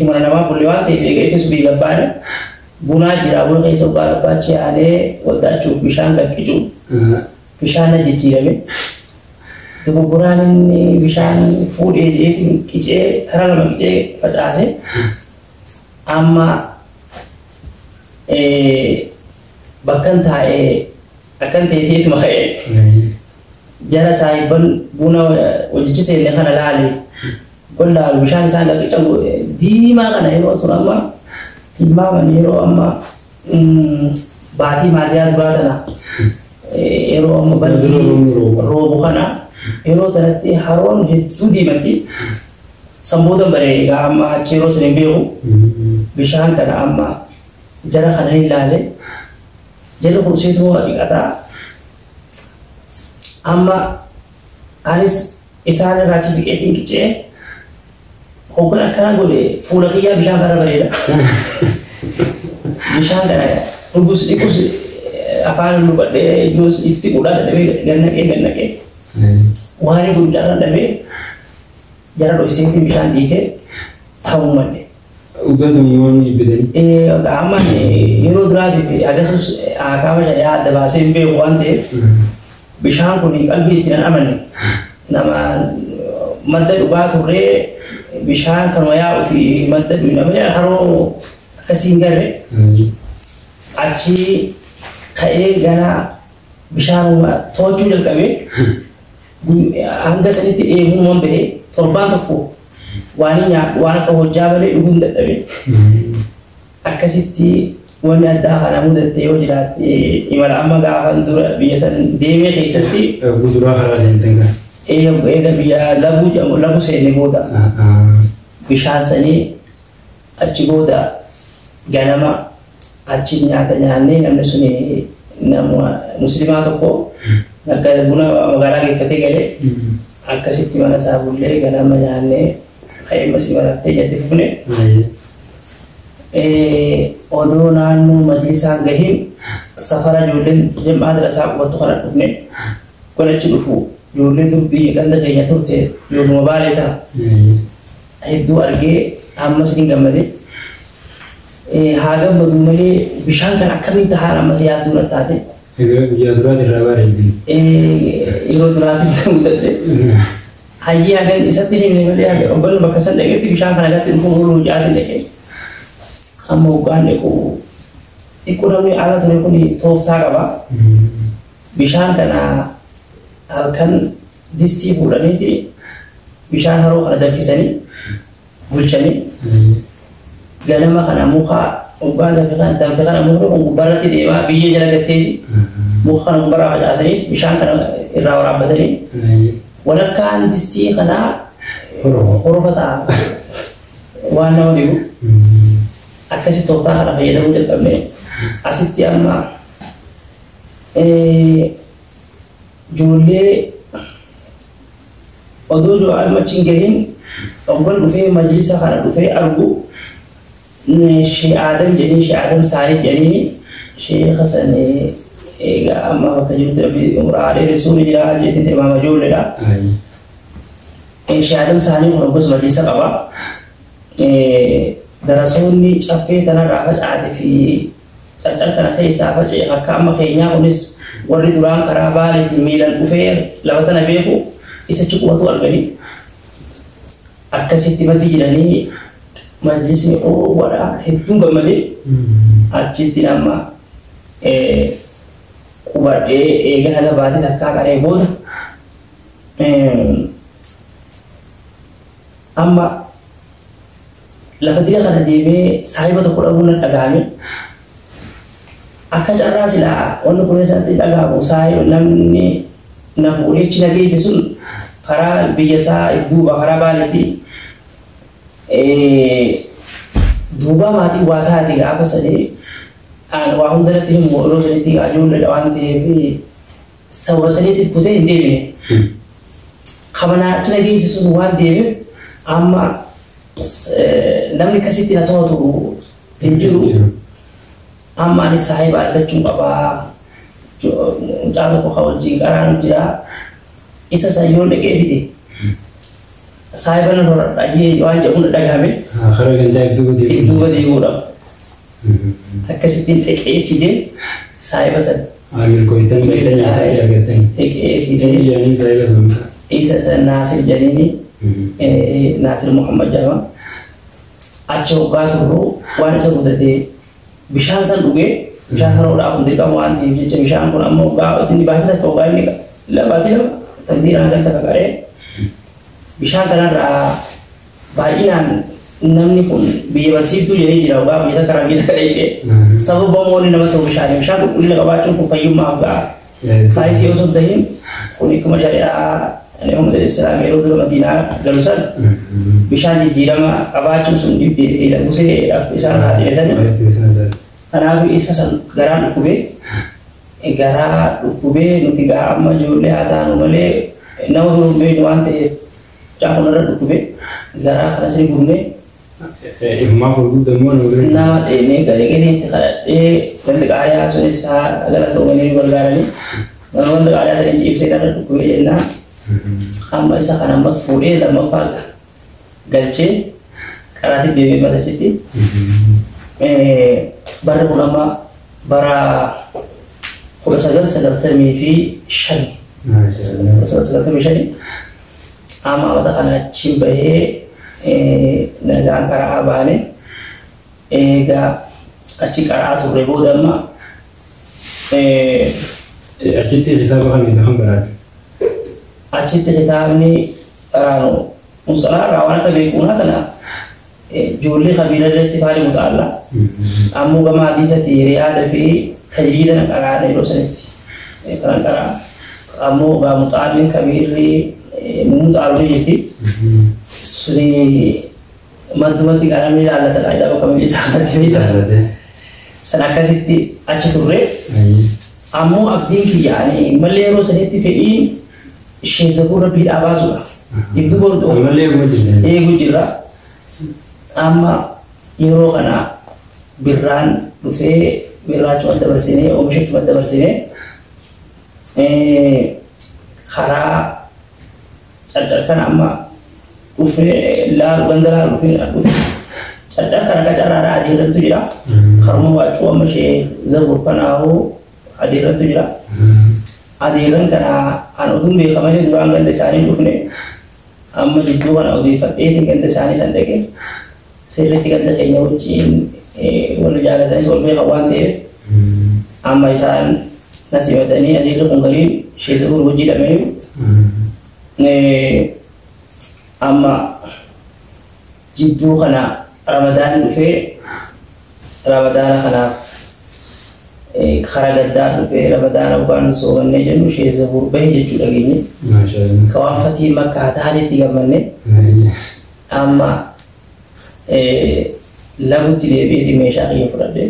Mana namaa bulle waan ta'eef eega itti subii gabbaane bunaa jira, buna keessa obbaa gabbaachi aanee waddaachuuf bishaan qaqqicu bishaan na jijjiirame. Dogoggoraan inni bishaan fuudhee jedheetiin qicee tara lama qicee facaase. Amma bakkan taa'ee akkan ta'e ta'eetuma ka'ee jara saahibban buna hojichi seenne kana laale. Gollaalu bishaan isaan dhaqicha diimaa kana yeroo tun amma tilmaaman yeroo amma baatii Maaziyaa duraa tana yeroo amma balli roobu kana yeroo tanatti haroon hedduu diimatti. San booda bare egaa amma achi yeroo san hin beeku. Bishaan kana amma jara kana hin ilaale, jarri kun useetuma dhiqataa. Amma anis isaan irraa achi siqeetiin qicee hoggan akkana godhe fuula kiyyaa bishaan kana bareeda. Bishaan kana dhugus dhiqus afaan luqadhee yoos ifti qudhaa dadhabee gannaqee gannaqee waan godhu carraa dhabee jara dho'iseetiin bishaan dhiisee ta'uu malee. Dhugatummaan jibbitanii. Amma yeroo duraatiif akkasumas akaama shari'aa adda baasee hin beeku waan ta'eef bishaan kun qalbii itti nan amanne. Nama madda dhugaa turree bishaan kanuma yaa'uu fi madda dhugna malee haroo akkasii hin garre. Achi ka'ee gara bishaan to'achuu jalqabee hanga sanitti dheebuun bahee torbaan tokko waan nyaadhu waan akka hojjaa malee dhuguu hin dadhabee. Akkasitti wanni addaa kana mudatte yoo jiraatte imala amma gaafa dura biyya san deemee keessatti. Guduraa karaa seentan kan. Eega biyya Labuu jedhamu Labu seenne booda bishaan sanii achi booda ganama achi nyaata nyaannee namni suni nama musliimaa tokko akka buna magaalaa geeffatee galee akkasitti mana isaa bullee ganama nyaannee ka'ee masii barattee jette fufne. Odoo naannoo majlisaan gahin safara ijoolleen jam'aa dalasaa qubattu kana dhufne. Godhachi dhufu ijoollee dubbii ganda keenya turte ijoolluma Baalee tana hedduu argee ammas ni gammade. Haa gammadu malee bishaan kan akkamiin tahaan ammas yaadduu na taate. Egaa guyyaa duraati irraa bareeddi. Yeroo duraatiin mudadhe. Hayyee hagan isatti himne malee hoggannu bakka san dhaqetti bishaan kana gatti dhufu ooluu jaatin dhaqee. Amma hoggaan dhaqu xiqqoo namni ala ture kun tooftaa qaba. Bishaan kana halkan distii fuudhaniiti bishaan haroo kana danfisanii bulchanii ganama kana muka hoggaan danfe kana mukni kun gubbaarratti deemaa biyyee jala gatteesi muka kana gubbaarraa facaasanii bishaan kana irraa waraabbatanii walakkaan distii kanaa horofa ta'a waan nama dhibu. Akkasi tooftaa kana fayyadamuu jalqabne. Asitti amma ijoollee odoo amma achi hin gahin hoggan dhufee majlisa kana dhufee argu Shee Aadam jedhanii, Shee Aadam Saalih jedhanii, sheekha san egaa amma bakka jirutti Rabbi umuraa dheeressuu ni jira jedhanii tilmaama ijoolleedha. Shee Aadam Saalih kun hoggas majlisa qaba. Darasoonni caffee tanarraa facaate fi Carcar kana keessaa faca'e akka amma keenyaa kunis warri duraan karaa Baaleetiin miilan dhufee lafa tana beeku isa achi qubatu arganii akkasitti maddi jiranii majlisni oowwadha hedduun gammadee achitti amma qubadhee eega haga baatii takkaa qaree booda amma lafa dira kana deemee saahiba tokko dhabuun nan dhaga'ame. Akka carraa silaa wanni kun isatti dhaga'amu saahiba namni na fuudhee achi na geesse sun karaa biyya isaa duuba karaa Baaleetti duubaa maatii waa taate gaafa sanii aan waa hundarratti himu yeroo sanitti ijoolleedha waan ta'eef sababa saniitiif kutee hin deebine. Kabanaa achi na geesse sun waan deemeef amma namni akkasitti na to'atu hin jiru. Amma ani saahiba argachuun qaba. Mucaa tokko ka wajjin qaraanu jira. Isa san yoon dhaqee fide Saahiba nan horadha waan jedhuun dhagahame. Karaa gandaa duuba deebi'u. Duuba deebi'uudhaaf. Akkasittiin dhaqee fidee saahiba sana. Milkooytan beektanii isaa argatanii. Dhaqee fidee. Inni jedhanii saahiba sana. Isa sana Naasir jedhanii Naasir Muhammad jedhama. Achi hoggaa turru waan isa mudatee bishaan san dhugee bishaan haroodhaa kun dirqama waan ta'eef jecha bishaan kun amma hoggaa inni baasii takka hoggaa inni labaatee takdiiraan kan takka qaree bishaan kanarraa baay'inaan namni kun biyya barsiiftuu jedhee jira hoggaa biyya takka biyya takka dheekee sababa moonni nama ta'u bishaan bishaan qulqullina qabaachuun kun fayyummaaf ga'a. Saayinsii osoo hin tahin kun akkuma shari'aa Muhammad Islaam yeroo dura Madiinaa galu san bishaan jijjiirama qabaachuun sun dhibdee buseedhaaf isaan saaxile sani. Kanaaf isa san garaan dhukkubee garaa dhukkubee nuti gaa amma ijoollee haa taanu malee nama biroo hin beeknu waan ta'eef mucaan kun irra dhukkubee garaa kanas ni gubnee. Ifumaa furguddaa immoo nama bira. Nama dheenee galee galeetti kadhadhee wanti qaariyaa sunis haa galatoomanii nu gargaaranii. Wanti qaariyaa sanis ibsee irra dhukkubee jennaan. Amma isa kana amma fuudhee lammaffaa galchee qaraatii deemee masachitti. Barri kun amma bara 1995. 1995 amma amata kana achiin bahee nagaan karaa baane egaa achi karaa turre booda amma. Achitti kitaaba kamii kan baraate? Achitti kitaabni qaraanu musalaa irraa waan akka beekuunaa kana ijoollee kabiila irratti faali mutaalla. Ammoo gama hadiisatti riyaada fi tajriida na qaraadha yeroo sanitti kanan qaraa. Ammoo gaa mutaalliin kabiirri mutaalu ni jirti. Suni maddumatti gaa namni ilaallata qaayidaa bakka miilli isaa kanatti miidha. San akkasitti achi turre. Ammoo abdiin kiyya ani mallee yeroo sanitti fedhiin ishee zabuu rabbiidhaa baasuudha. Ibdu bordu. Ammallee eeguu jirra. Eeguu jirra. Amma yeroo kana birraan dhufee birraa cuma dabarsinee oomisha cuma dabarsinee karaa carcar kana amma dhufee laalu ganda laalu dhufee dhufe carcar kana akka carraadhaa adii irrattu jira. Karuma waacuu amma ishee zabur kanaafuu adii irrattu jira. Adeeran kana an oduun beekamanii duraan ganda isaanii dhufne amma jidduu kana odeeffadheetiin ganda isaanii san dhaqe sirriitti ganda keenya wajjin wal jaalatanis wal beekan waan ta'eef amma isaan na simatanii adeerri kun galiin ishee zabur hojii dhamee amma jidduu kana ramadaanni dhufee ramadaana kanaaf karaa gaddaa dhufee ramadaana waan soomannee jennu ishee zabur bahe jechuu dhageenye. Ka waan fatii makkaa taanetti gammanne amma lagutti deebi'eeti meeshaa kiyya fudhadhe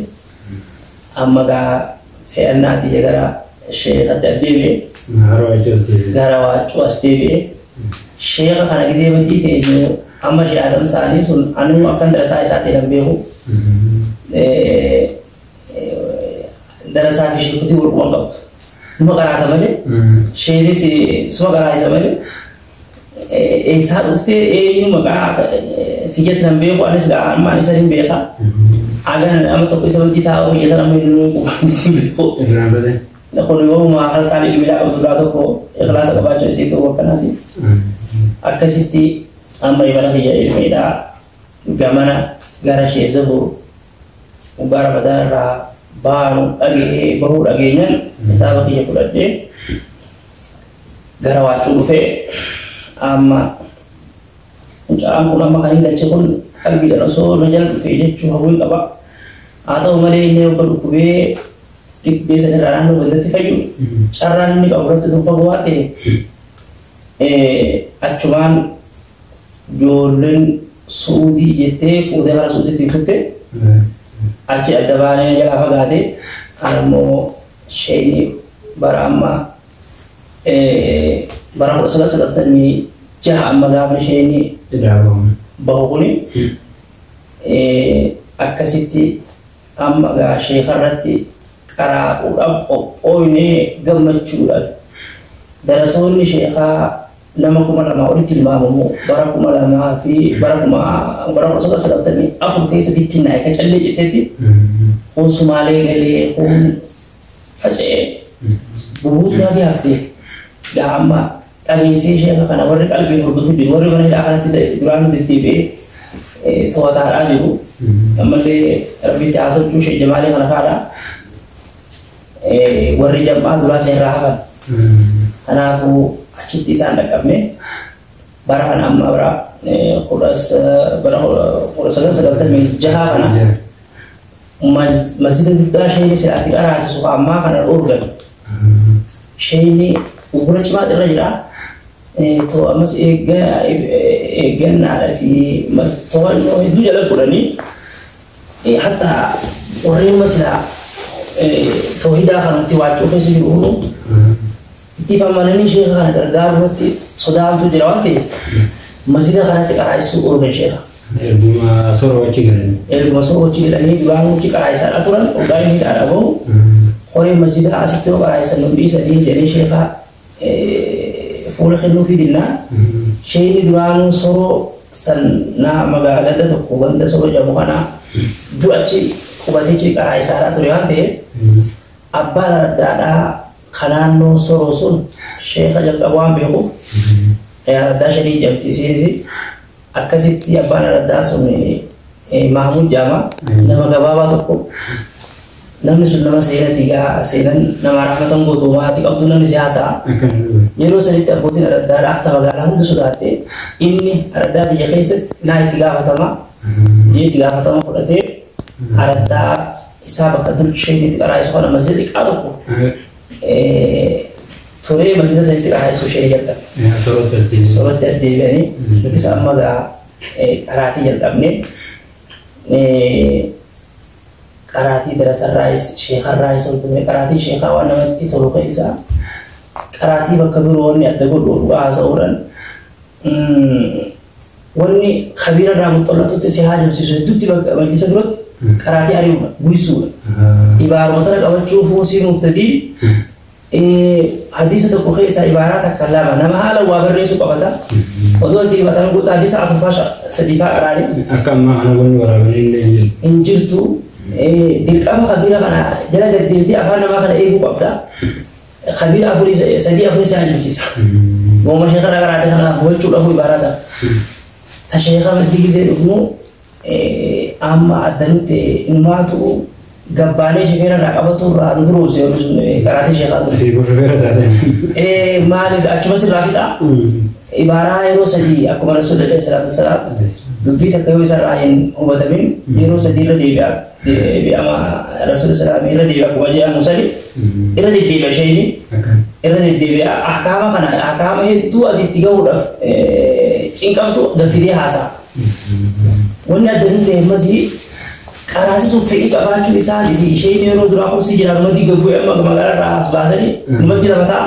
amma gaa fe'annaatii gara sheekatti addeebi'e. Gara waacuu as deebi'e. Sheeka kana gisee badii teenyu amma shee Adam isaanii sun anuu akkan darasaa isaa ta'e nan beeku. Darasaa fi sheekutii wal quban qabdu. Numa qaraata malee sheenis suma qaraa isa malee eessaa dhuftee eenyu maqaa kiyya nan beeku anis gaa amma ani isa hin beeka. Agan amma tokko isa badii taa'u kiyya sana amma inni quban hin beeku. Kun yooma halkan ilmiidhaa qabdu irraa tokko ikhlaasa qabaachuu isii ta'uu akkanaati. Akkasitti amma imala kiyya ilmiidhaa gamana gara ishee zabur dhugaa ramadaan irraa baanu dhagee bahuu dhageenyaan kitaaba kiyya fudhadhee gara waacuu dhufee amma mucaan kun amma kan hin galche kun qalbiidhaan osoo na jala dhufee jechuu hawwiin qaba. Haa ta'u malee inni yookaan dhukkubee dhibbee sanirraa naannoo gandatti fayyu carraan inni qabu lafti tun fagoo waan ta'eef achumaan ijoolleen Suudii jettee fuutee gara Suudiitti turte achi adda baanee jalaa fagaate ammoo isheen bara amma bara 1996 amma gaafa isheen bahu kuni akkasitti amma gaa sheekarratti qaraaquudhaaf qophooynee gammachuudhaaf darasoonni sheekaa Nama 2000 olitti tilmaamamu bara 2000 fi bara 1994 keessa bittinnaa'e kan callee jettetti kun Sumaalee galee kun faca'ee bubuutu hagi haftee gaa amma dhageessee sheeka kana warri qalbiin hordofu jiru warri mana hidhaa kanatti duraan deddeebi'ee to'ataadhaa jiru. Ammallee rabbitti haa tolchuu ishee jamaalee kana faadha. Warri jam'aa duraa isa irraa hafan. Kanaafuu achitti isaan dhaqqabne bara kana amma bara 1996 kana masjida guddaa isheen silaatti qaraasisu ammaa kana dhoorgan. Isheen ugura cimaa irra jira. Ammas eeggannaadhaa fi to'annoo hedduu jala godhanii hatta warreen silaa toohidaa kanatti waachuu keessa jiru hunduu itti amananii sheeka kana gargaaruu irratti sodaamtu jira waan ta'eef masjida kanatti qaraasisuu dhoorgan sheeka. Erguma soora achi galanii. Erguma soora achi galanii duraan achi qaraa'isaadha turan hoggaa inni hidhaadha bahu qoree masjida asitti yoo qaraa'isan nu dhiisanii jedhanii sheeka fuula kennuufii dinnaan sheekni duraanuu soroo san naa magaalaa tokko ganda soroo jedhamu kana du'achi qubatee achi qaraa'isaadha ture waan ta'eef abbaan araddaadhaa kanaannoo soroo sun sheeka jalqabu waan beekuuf araddaa shanii jedhamti isiinis akkasitti abbaan araddaa sun Mahmud Jama nama gabaabaa tokko namni sun nama seenati gaa seenan nama rahmatan gootu maatii qabdu namni siyaasaa yeroo sanitti abbootiin araddaadhaa akka magaalaa hunda sodaatte inni araddaa biyya keessatti naa itti gaafatama jee itti gaafatama fudhatee araddaa isaa bakka dur isheen itti qaraa'isu kana masjida xiqqaa tokko turee masjida sanitti qaraa'isu ishee jalqabe. Soratti addeebi'anii nutis amma gaa qaraatii jalqabne qaraatii darasarraayis sheekarraayis hordofne qaraatii sheekaa waan namatti tolu keessaa qaraatii bakka biroo wanni adda godhu dhugaa haasa'uudhaan wanni kabiira irraa muxxallatutti si haajamsiisu hedduutti bakka majlisa duratti qaraatii ari'uudha guysuudha. Ibaaruma tana qabachuu fuusii mubtadii hadiisa tokko keessaa ibaaraa takka lama nama haala waa barreessuu qabata. Odoo itti himatan guutaa hadiisa afurfaa sadiifaa qaraanii. Akka ammaa kana wanni waraabanii illee hin jiru. Hin jirtu. Dirqama kabiira kana jala deddeebitee afaan namaa kana eeguu qabda. Kabiira afurii sadii afurii isaa ajaa'ibsiisa. Gooma sheekara qaraatee kana hubachuu dhabuu ibaaraa ta'a. Ta sheeka maddi gisee dhufnu amma addanutti inumaatu gabbaanee shofeera irraa qabatu irraa nu duroomse yoo sun qaraatee sheekaa ture. Fiiguu shofeera taate. Maaliif achuma sirraa fixa. Ibaaraa yeroo sadii akkuma Rasuulli alayhi salaatu wassalaam dubbii takka yoo isarraa hin hubatamin yeroo sadii irra deebi'a deebi'ama Rasuulli salaam irra deebi'a akkuma jedhamu sadi irra deddeebi'a isheen irra deddeebi'a ahkaama kana ahkaama hedduu ati itti gahuudhaaf cinqamtu gaffidee haasa'a. Wanni adda nu ta'e ammasii qaraasisuuf fedhii qabaachuu isaa fi isheen yeroo duraa qubsii jira maddi gabbuu amma magaalaa irraa as baasanii maddi lafa ta'a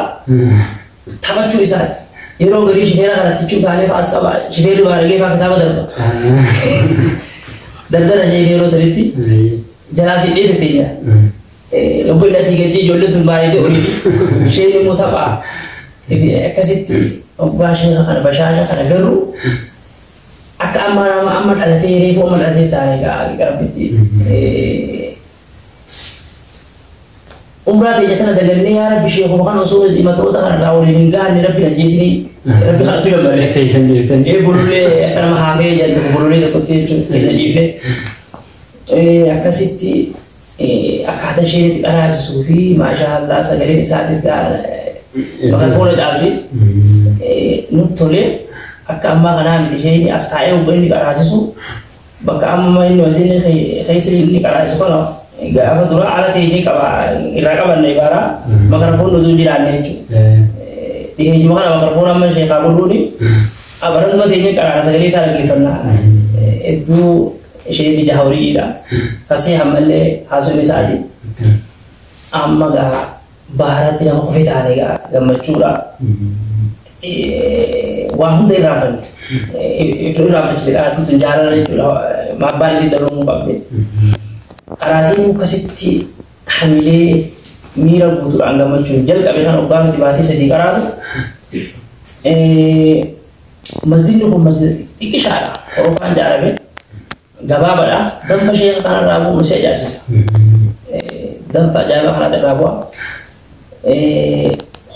taphachuu isaati. Yeroo garii shifeera kanatti jechuu taanee fa'as qaba shifeerri baaragee fa'aa kitaaba darba. Dardara isheen yeroo sanitti jalaa si dheete teenya. Obbo inni asii gajjee ijoolleen tun baay'ee oliiti. Isheen immoo taphaa akkasitti obbaa sheeka kana bashaasha kana garuu akka amma nama amma dhalatee reefu amma dhalatee taa'ee gaa rabbitti. Umraa teenya tana dagannee yaa rabbi sheekuma kana osoo himatoota kana irraa waliin hin gahanne rabbi ajjeesinii rabbi kadhatu jalqabe. Teessan jettanii. Bululee akka nama haafee jedhu bululee tokkotti jechuudha keenya dhiifne. Akkasitti akkaataa isheen itti qaraasisuu fi maashaallah sagaleen isaatis bakka fuula caalti nutti tolee akka ammaa kanaa miti isheen as taa'ee hogganni qaraasisu bakka amma inni wasiin keessa inni qaraasisu kana gaafa dura ala teenyee qaba irraa qabanne ibaaraa makarafoon osoo hin jiraanne jechuudha. Dhiheenyuma kana makarafoon amma sheekaa godhuuni abarantuma teenyee qaraana sagalee isaa dhaggeeffanna. Hedduu isheen ija horiidha. Fasii ammallee haasofni isaati. Amma gaa baaratti nama kufee taane gaa gammachuudha. Waa hunda irraanfanne. Iddoo irraanfachiise qaraatiin tun jaalala jechuudha. Abbaan isii daloomuu qabde. Qaraatiin akkasitti hamilee miira guutuudhaan gammachuun jalqabe kan hoggaa nuti baatee sadii qaraatu Masjidni kun masjida xiqqishaadha. Orofaan ijaarame gabaabaadha. Danfa sheeka kanarraa bu'uun si ajaa'ibsiisa. Danfa ajaa'ibaa kanatti irraa bu'a.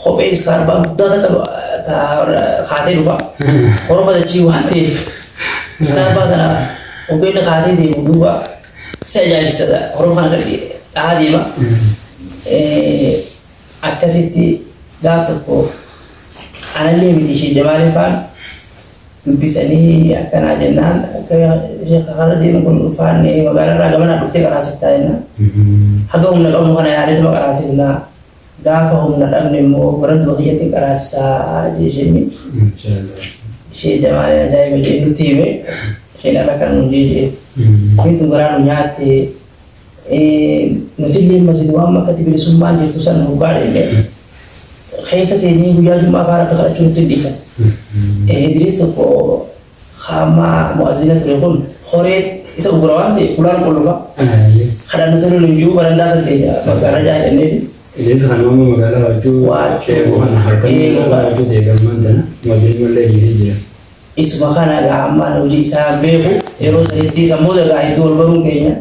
Kophee iskaarbaa guddaa takka kaatee dhufa. Orofa dachii waan ta'eef iskaarbaa tana kopheen kaatee deemu duuba si ajaa'ibsiisa. Orofa kana gadi dhahaa deema. Akkasitti gaaf tokko anallee miti ishee Jamaalee faan dubbisanii akkanaa jennaan akka sheeka kana deemu kun ulfaanne magaalaa irraa gamanaa dhuftee qaraasiftaa jennaan. Haga humna qabnu kana yaadetuma qaraasifnaa gaafa humna dhabne immoo barantuma kiyyatti qaraasisaa jee isheen. Ishee Jamaalee ajaa'iba jee nutti hime isheen irra kan nuun jee kun garaa nu nyaatte nuti illee masjid waan akkatti bilisummaan jirtu san dhugaa illee keessa teenyee guyyaa jummaa faa rabbi kadhachuu nutti hin dhiisan. Idris tokko haamaa mu'azzina ture kun horee isa ugura waan ta'e ulaan qullufa. Kadhannu tolu nu iyyuu barandaa san ta'e magaalaa jaa jedhaneeti. Idris kan amma magaalaa Waachuu Waachuu. Kana halkan Waachuu ta'e gammaan tana mu'azzinni mallee dhiisee jira. Isuma kana egaa ammaan hojii isaa beeku yeroo sanitti sammuu egaa hedduu wal baruun keenya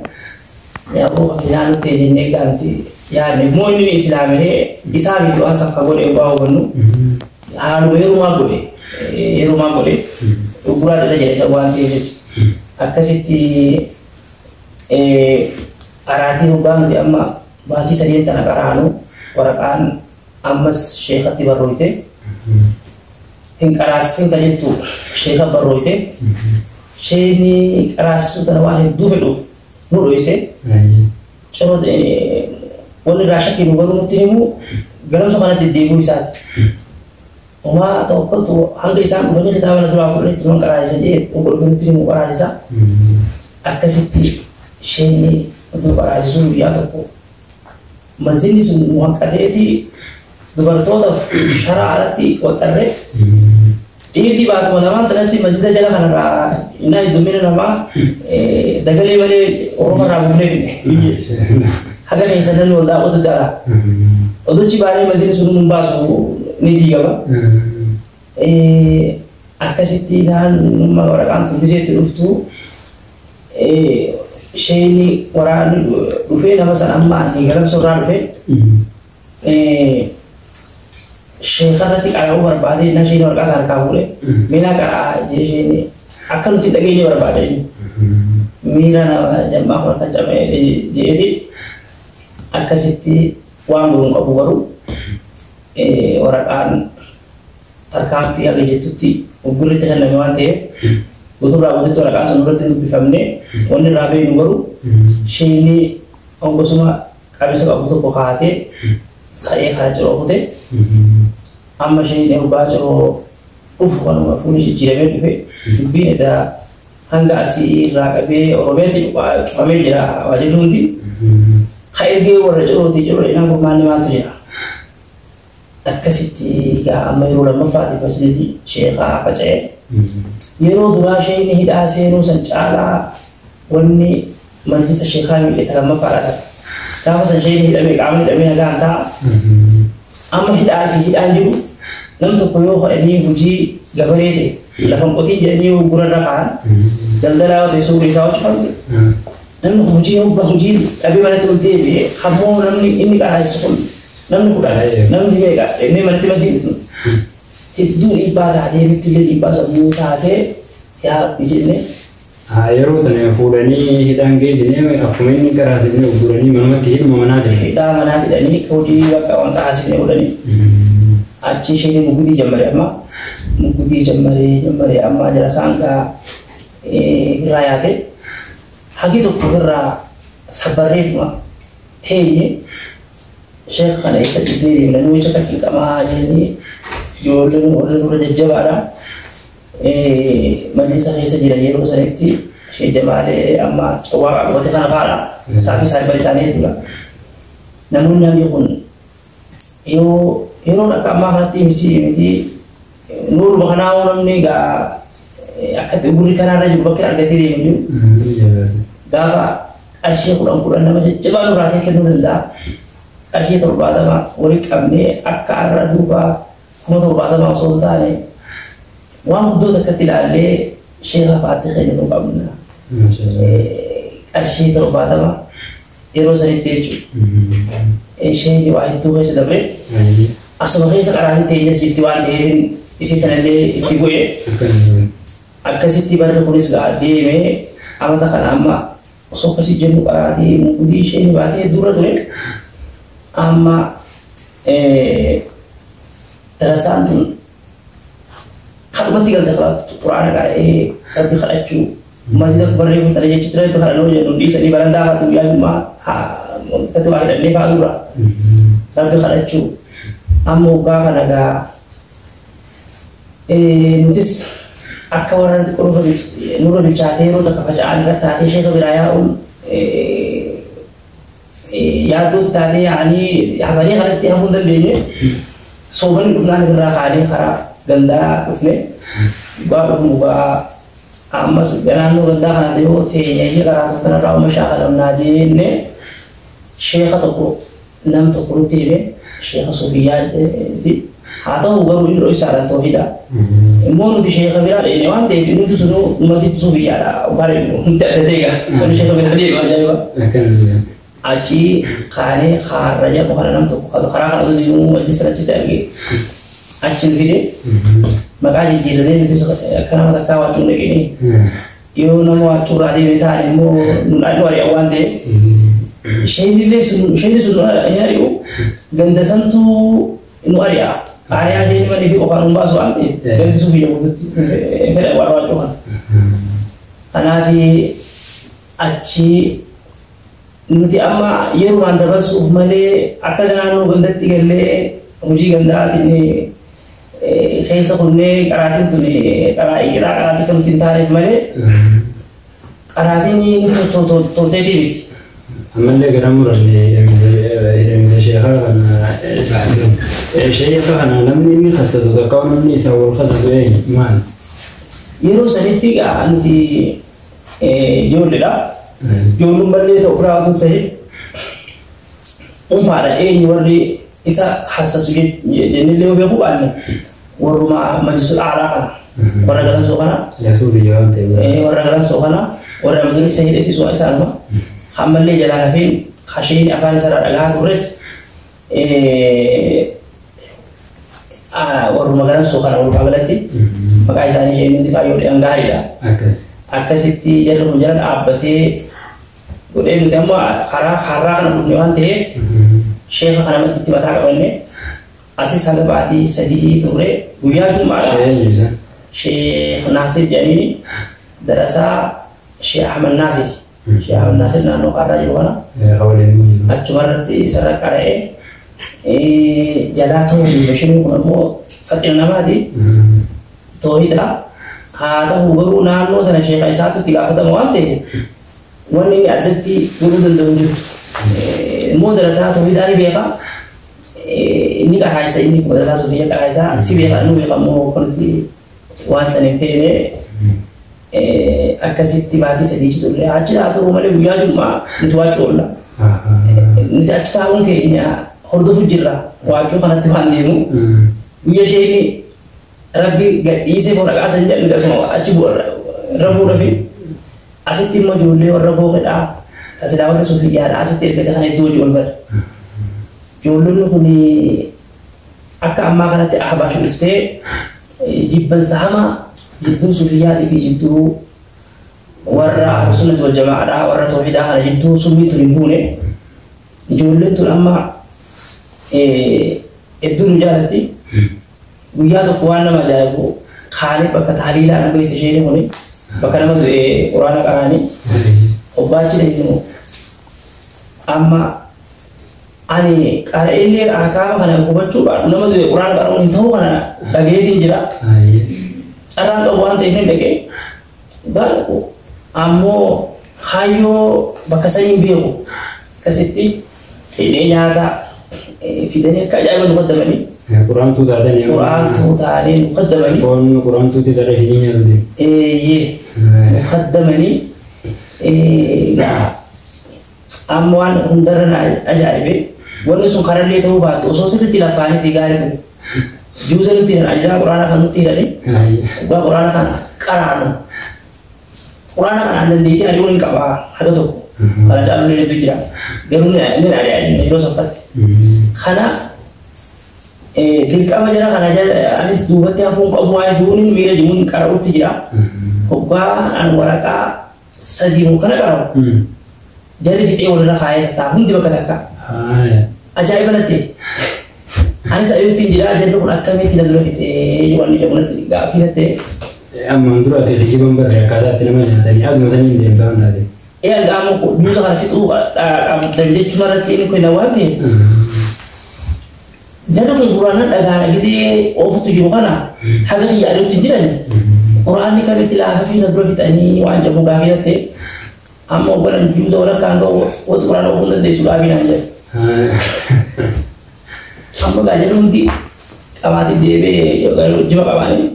yaaboo qabiinaa nutti jennee gaanti yaadne immoo inni islaamee isaa miti waan sakka godhe waa hubannu haaluma yerumaa godhe uguraa dhala jedhe isa waan ta'eef jecha akkasitti qaraatii hoggaa nuti amma baatii sadeen tana qaraanu waraqaan ammas sheekatti barrooyte hin qaraasisin ka jettu sheeka barrooyte sheeni qaraasisuu tana waan hedduu fedhuuf nu dhoyse ciroo wanni irraa shakkii nu garuu nutti himu galamsa kanatti deddeebi'uu isaati. Umaa tawakkaltu hanga isaan dhufanii kitaaba na duraa fudhanitti man qaraasisa jee hogga dhufanii nutti himu qaraasisa. Akkasitti sheeni utuu qaraasisuu guyyaa tokko masjidni sun nu hanqateeti dubartoota sharaa alatti waxxarree dhiirri baatuma lamaan tanatti masjida jala kanarraa innaa heddummina namaa dagalee malee oromoo irraa buufnee finne. Haga keessa namni wal daawwatu jala. Oduchi baanee masjidni sun nun baasu ni diigama. Akkasitti naannummaa waraqaan tun giseetti dhuftu isheen waraanni dhufee nama san amma ani galamsa irraa dhufee sheeka irratti qara'uu barbaade na isheen waraqaa isaa harkaa fuudhe miila qaraa jee isheen akka nuti dhageenye barbaade miira nama jammaa kun akka cabee jeeti akkasitti waan godhuun qabu garuu waraqaan tarkaanfii haga jettutti uggurritti kenname waan ta'eef guuturraa guututti waraqaan sun irratti hin dubbifamne wanni irraa beeknu garuu isheen gosuma qabisa qabu tokko kaatee ka'ee karaa ciroo kute amma isheen hoggaa ciroo dhufu kanuma fuulli jijjiiramee dhufe dubbiin edaa hanga asii irraa qabee Oromiyaatti cufamee jira waajjirri hundi ka ergee warra cirooti ciroo dheedhaan furmaanni maaltu jira. Akkasitti egaa amma yeroo lammaffaatiif masjidii sheekaa faca'ee yeroo duraa isheen hidhaa seenuu san caalaa wanni majlisa sheekaa miidhe ta lammaffaadha. Gaafa san isheen hidhamee qaamni hidhamee nagaan ta'a. Amma hidhaa fi hidhaan jiru nam tokko yoo hodhanii hojii gabaree ta'e lafan qotii jedhanii yoo gurarra kaa'an daldalaa yoo ta'e suurri isaa hojjifamte namni hojii hoggaa hojii dhabee manatti ol deebi'ee hammoo namni inni qaraasisu kun namni kudhan namni meeqa inni manatti maddii hedduu dhiibbaa taatee nutti illee dhiibbaa sammuu taatee yaa Rabbi jennee. Yeroo tana fuudhanii hidhaan geessinee akkuma inni qaraasifnee gurguranii manumatti hidhuma manaa ta'e. Hidhaa manaa hidhanii hojii bakka waan qaraasifnee godhanii achi isheen mugudii jammare amma mugudii jammaree jammaree amma jala saangaa irraa yaate hagi tokko irraa sabbarreetuma teenye sheekh kana isa dhibbee deemna nu jecha kan qamaa jennee ijoolleen warra dura jajjabaadha. Majlisa keessa jiran yeroo sanitti ishee Jamaalee amma cawwaa qabate kana fa'aadha. Isaa fi saahiba isaanii jechuudha. Namoonni hangi kun yoo yeroon akka ammaa kanatti miti miti nuuruma kanaa namni egaa akkatti gurri kanaarra jiru bakka argatee deemu jiru. Gaafa qarshii 10 10 nama jajjabaa nurraa kennuu danda'a. Qarshii 70 walii qabnee akka har'a duuba 70,000 osoo hin taane Waan guddoo takkatti ilaallee sheeka fa'aatti kennuu qabna. Qarshii 70 yeroo sanitti jechuudha. Isheen waa hedduu keessa dabre asuma keessa qaraatiin teenyas jirti waan ta'eef isii kanallee itti bu'e. Akkasitti barri kunis gaa deemee amata kana amma osoo akkasii jennu qaraatii mugdii isheen baatee dura ture amma darasaan tun kadhumatti galte quraana qara'ee rabbi kadhachuu masjida barreeffama sana jechitti rabbi kadhannoo jedhu dhiisanii barandaa faatu guyyaa jummaa katu waa hidhannee fa'aa dura rabbi kadhachuu amma waggaa kana gaa nutis akka warra nurra bilchaatee yeroo takka faca'an irra taatee sheeka biraa yaa'uun yaaddootti taatee yaa'anii hafanii kanatti hafuu hin dandeenye soobanii dhufnaan irraa kaanee karaa gandaa dhufne dhugaa dhufnu gaa ammas naannoo gandaa kana yoo teenyee karaa kanarraa uuma shaakalamnaa jenne sheeka tokko nam tokko nutti hime sheeka Sufiyyaati haa ta'u garuu inni dho'isaadhaan tawhiida immoo nuti sheeka biraa dheene waan ta'eef nuti sunuu ummatitti Sufiyyaadha waan hundi adda ta'e gaa wanni sheeka biraa deemu ajaa'iba. Achi kaanee kaarra jedhamu kana nam tokko karaa kana otoo deemuu majlisa achitti arge achi nu fide maqaa jijjiirannee nutis akka nama takkaa waacuu dhaqinee yoo nama waacuu irraa deeme ta'an immoo nu ari'an waan ta'eef isheen sun hin ari'u ganda santuu nu ari'a. Ari'aa isheen malee fi qofaan nu baasu waan ta'eef gandi sun biyya guututti hin fedhan waan waacuu kana. Kanaaf achi nuti amma yerumaan dabarsuuf malee akka naannoo gandatti gallee hojii gandaatiin keessa kunnee qaraatiin tun karaa qaraatii kan nuti hin taaneef malee qaraatiin nuti tolteetii miti. Ammallee gara muranne hidhamisa sheekaa kana sheeka kana namni inni khassasu takka namni isaa wal khassasu eenyu maal? Yeroo sanitti nuti ijoolleedha. Ijoolluun ballee ta'u biraa otoo ta'e dhuunfaadha eenyu warri isa khassasu jennellee yoo beekuu baanne warruma majlisul aalaa kana warra galamsoo kana warra galamsoo kana warra amazon isa hidhesiisu isaanuma ammallee jalaan hafeen hasheen afaan isaarraa dhagahaa turres warruma galamsoo kana walumaa galatti maqaa isaanii isheen nuti faayyoo dhiyan gaariidha. Akkasitti jarri kun jala dhaabbatee godhee nuti amma karaa karaa kana dhufne waan ta'eef sheeka kana matti mataa qabanne asis haga baatii 3 turre guyyaa jummaadha. Sheekh Naasir jedhanii darasaa Sheekh Ahmad Naasir. Sheekh Ahmad Naasir naannoo kaarraa jiru kana achumarratti isarra qara'ee jalaa toohii isheen kun ammoo faxina namaati toohidha. Haa ta'u garuu naannoo sana sheeka isaatu itti gaafatama waan ta'eef wanni inni addatti godhuu danda'u hin jirtu. Immoo darasaa toohidaa ni beeka. Inni qaraayisa inni darasaa Sufiyyaa qaraayisa si beeka nu beeka immoo kunuti waan sana hin feene akkasitti baatii 3 turre achi haa turuu malee guyyaa jummaa nuti waacuu oolla. Nuti achi taa'uun keenya hordofu jirra waacuu kanatti waan deemu guyyaa isheen rabbi gadhiisee boora qaasan jedhu nuti asuma achi irra bu'uura fi asitti immoo ijoollee warra booqedhaa tasilaa warra Sufiyyaadhaa asitti ergate kana iddoo hojii ol bara. Ijoollonni kun akka ammaa kanatti ahbaash dhuftee jibbansa hamaa jidduu Sufiyyaatii fi jidduu warra Ahlusunnati wal Jamaa'aadhaa warra Tawhiidaa kana jidduu summii tun hin buune. Ijoolleen tun amma hedduu nu jaalatti. Guyyaa tokko waan nama ajaa'ibu kaanee bakka tahliilaa nu geesse isheen kun bakka nama du'e quraana qaraanii obbaachi dhaqnu amma ani qara'illee ahkaama kana hubachuu baadhu nama du'e quraana qara'uun hin ta'u kana dhageetiin jira. Carraan qabu waan ta'eef hin dhaqee baadhu ammoo kaayyoo bakka sanii hin beeku akkasitti hidhee nyaata fidanii akka ajaa'iba nu qaddamanii. Quraantuu taatanii. Quraantuu taatanii nu qaddamanii. Foon quraantuutti tarree isinii nyaatu deemu. Eeyyee nu qaddamanii amma waan hundarra na ajaa'ibe wanni sun karallee ta'uu baattu osoo sirriitti lafaanii fi gaarii ture. Juuza nutti hidhan ajzaa quraana kan nutti hidhani. Dhugaa quraana kana qaraanu. Quraana kana an dandeettii ari'uun hin qabaa haga tokko. Kana caalu illee jira. Garuu ni ari'a yeroo sanfatti. Kana dirqama jara kana anis duubatti hafuun qabu waan jiruun miira jiruun qara'utti jira. Hoggaa an waraqaa sadii kana qara'u. Jarri fixee walirra kaayee tattaa hundi bakka takka. Ajaa'iba natti. Anis ari'utti jira jarri kun akkamitti na dura fixee waan jedhamu natti gaaffii natti. Ammaan dura ati kijiban barre akkaataa itti nama nyaatanii aduma saniin deemtaa waan taate. Ee amma juuza kana fixuu qabdan jechuma irratti inni kenna waan ta'eef. Jarri kun quraana dhagaana gisee oofutu jiru kana haga kiyya ari'utti jiran quraanni kamitti laafa fi na dura fixanii waan jedhamu gaaffii natti. Amma obbolaan juuza walakkaan ga'u wanta quraana oofuu dandeessu gaaffii naan jedhe. Amma gaa jedhu hundi qabaatee deebi'ee jima qabaanii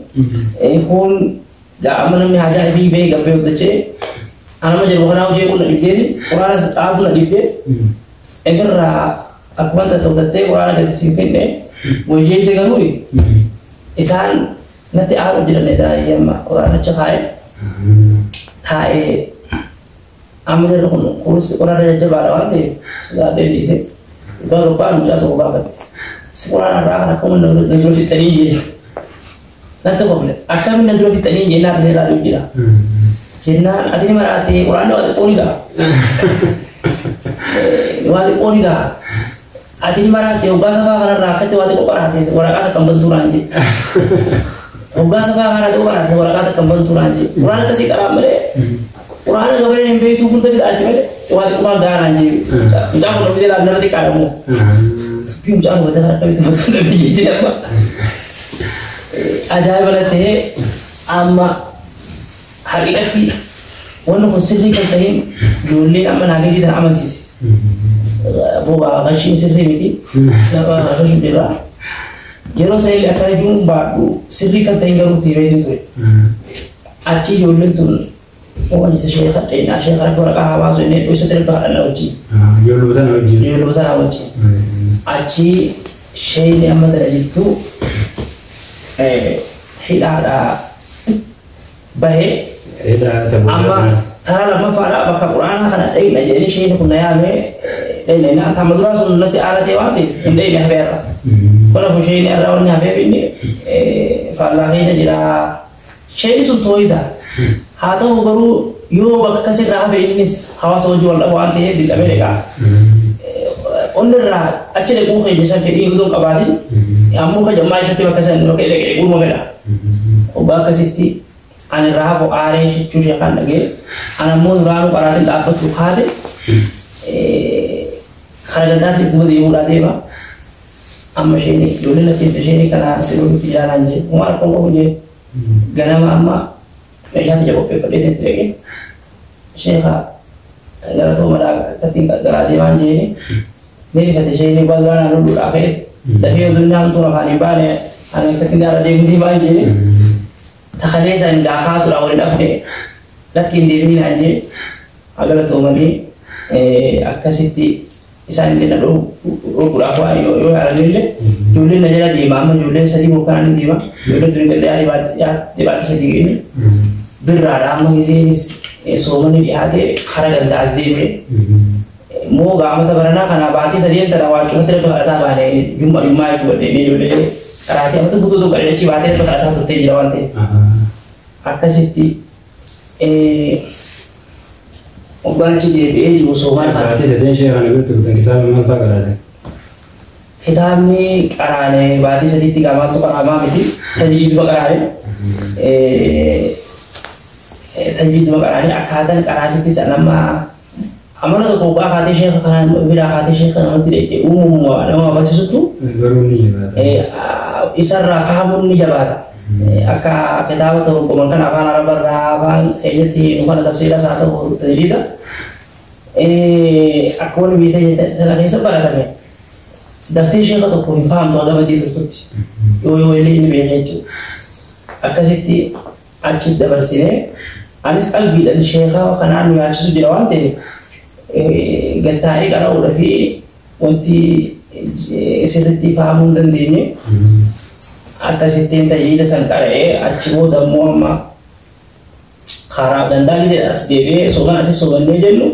kun gaa amma namni haajaa ifii ba'ee gabbee hojjechee anama jedhu kanaa hojii kun na dhibdee quraana dhaabuu na dhibdee egarraa akkuma tattee quraana gadi siin kenne wayyeesse garuu isaan natti aaru jiranidha amma quraanicha kaa'ee taa'ee amma jarri kun kunis quraana jajjabaadha waan ta'eef sodaadhee dhiise dhugaa gubbaa mucaa tokko gaafate si quraana irraa kan akkuma na dura fixanii jee natti qofle akkamiin na dura fixanii jee naaf seeraa dhufu jira jennaan ati ni maraate quraanni waa xiqqoo ni ga'a waa xiqqoo ni ga'a ati ni maraate hoggaa safaa kanarraa akkatti waa xiqqoo qaraate waraqaa takka hin bantuu naan jee hoggaa safaa kanarraa xiqqoo qaraate waraqaa takka hin bantuu naan jee quraana akkasii qaraa malee quraana gabareen hin beektuu hunda fixaatti malee waa xiqqoo ga'a naan jee mucaan kun ofi jalaa nama xiqqaadha moo dubbii mucaan hubatee akkamitti hubatuu dhabee jeetii nama ajaa'iba ta'ee amma haqiqatti wanni kun sirrii kan ta'een ijoolleen amma naa gadii tana amansiise. Boba gashiin sirrii miti nama gashiin jira. Yeroo sana akkana jiruun baadhu sirrii kan ta'een garuu tiimeetiin ture. Achi ijoolleen tun waan isa sheeka dheenaa sheeka rabbi waraqaa haa baasu inni dhoksatti rabbi kadhannaa wajjin. Ijoolluma tana wajjin. Ijoolluma tana wajjin. Achi sheeyni amma tana jirtu hidhaadhaa bahee amma taraa lammaffaadhaa bakka quraana kana dhayna jedhanii sheeyni kun na yaamee dhayna inni amma duraa sun natti aara ta'e waan ta'eef hin dhayne hafeerra. Kanaafuu sheeyni irraa wanni hafeef inni faallaa keenya jira. Sheeyni sun tooyida. Haa ta'u garuu yoo bakka akkasirraa hafe innis hawaasa wajjin wal dhabu waan ta'eef dirqamee dhaqa. Onni irraa achi dhaquu keenya san fedhii utuu hin qabaatin ammoo ka jammaa isatti bakka san bakka dhaqee dhaquu fedha. Obbo akkasitti ani irraa hafu aaree jechuu ishee kan dhagee ani ammoo duraanuu qaraatiin dhaabbatu kaate kara gandaatti duuba deemuudhaa deema. Amma isheen ijoolleen natti isheen kana siluutti jaalaan jee waan akkuma qabu jee ganama amma meeshaa tiyya qopheeffadhee itti dhaqee sheeka galatoo madaa akkatti garaa deemaan jeeni ni rifate isheen waa duraan lolluudhaa ka'e dafee oduu hamtuun afaan hin baane ani akkatti gaara deemuu deemaan jeeni takalee isaan gaa kaasuudhaa waliin dhabne lakki hin deebiin naan jee galatoomanii akkasitti isaan illee na dhooquudhaaf waan yoo yaalan illee ijoolleen na jala deema amma ijoolleen sadii bokkaan ni deema ijoolleen tuni gallee dhibaatti sadii geenye birraadha amma giseenis soomanii dhiyaatee kara gandaa as deeme moo gaamata baranaa kana baatii sadeen tana waa cufatti rabbi kadhataa baane jumma jummaa jechuudha godhee ijoollee karaatii amata guutuu qaree achi baatee rabbi kadhataa turtee jira waan ta'eef akkasitti hoggaan achi deebi'ee jiru soomaan kana. Baatii sadeen ishee kana biratti kutan kitaaba maal fa'aa qaraate? Kitaabni qaraane baatii sadiitti maaltu qaraamaa miti tajjiiduma qaraane tajjiiduma qaraane akkaataan qaraatiitti san amma amala tokko hoggaa kaatee sheeka kanaan biraa kaatee sheeka namatti dheedhee uumamuma nama barsiisuttu Baruun ni jabaata. Isarraa fahamuun ni jabaata. Akka kitaaba tokko kan afaan arabarraa afaan keenyatti nu kana tafsiiras haa ta'u tajjiida. Akka wanni biyya tana keessa baratame daftee sheeka tokko hin fahamtu haga badii turtutti yoo yoo illee inni beeka jechuudha. Akkasitti achi dabarsinee anis qalbiidhaan sheeka kanaan nu yaachisu jira waan ta'eef gattaa'ee qara'uudha fi wanti sirriitti fahamuu hin dandeenye. Akkasittiin tajjiida san qara'ee achi booda immoo amma karaa gandaa gisee as deebi'ee soban, asi sobannee jennu.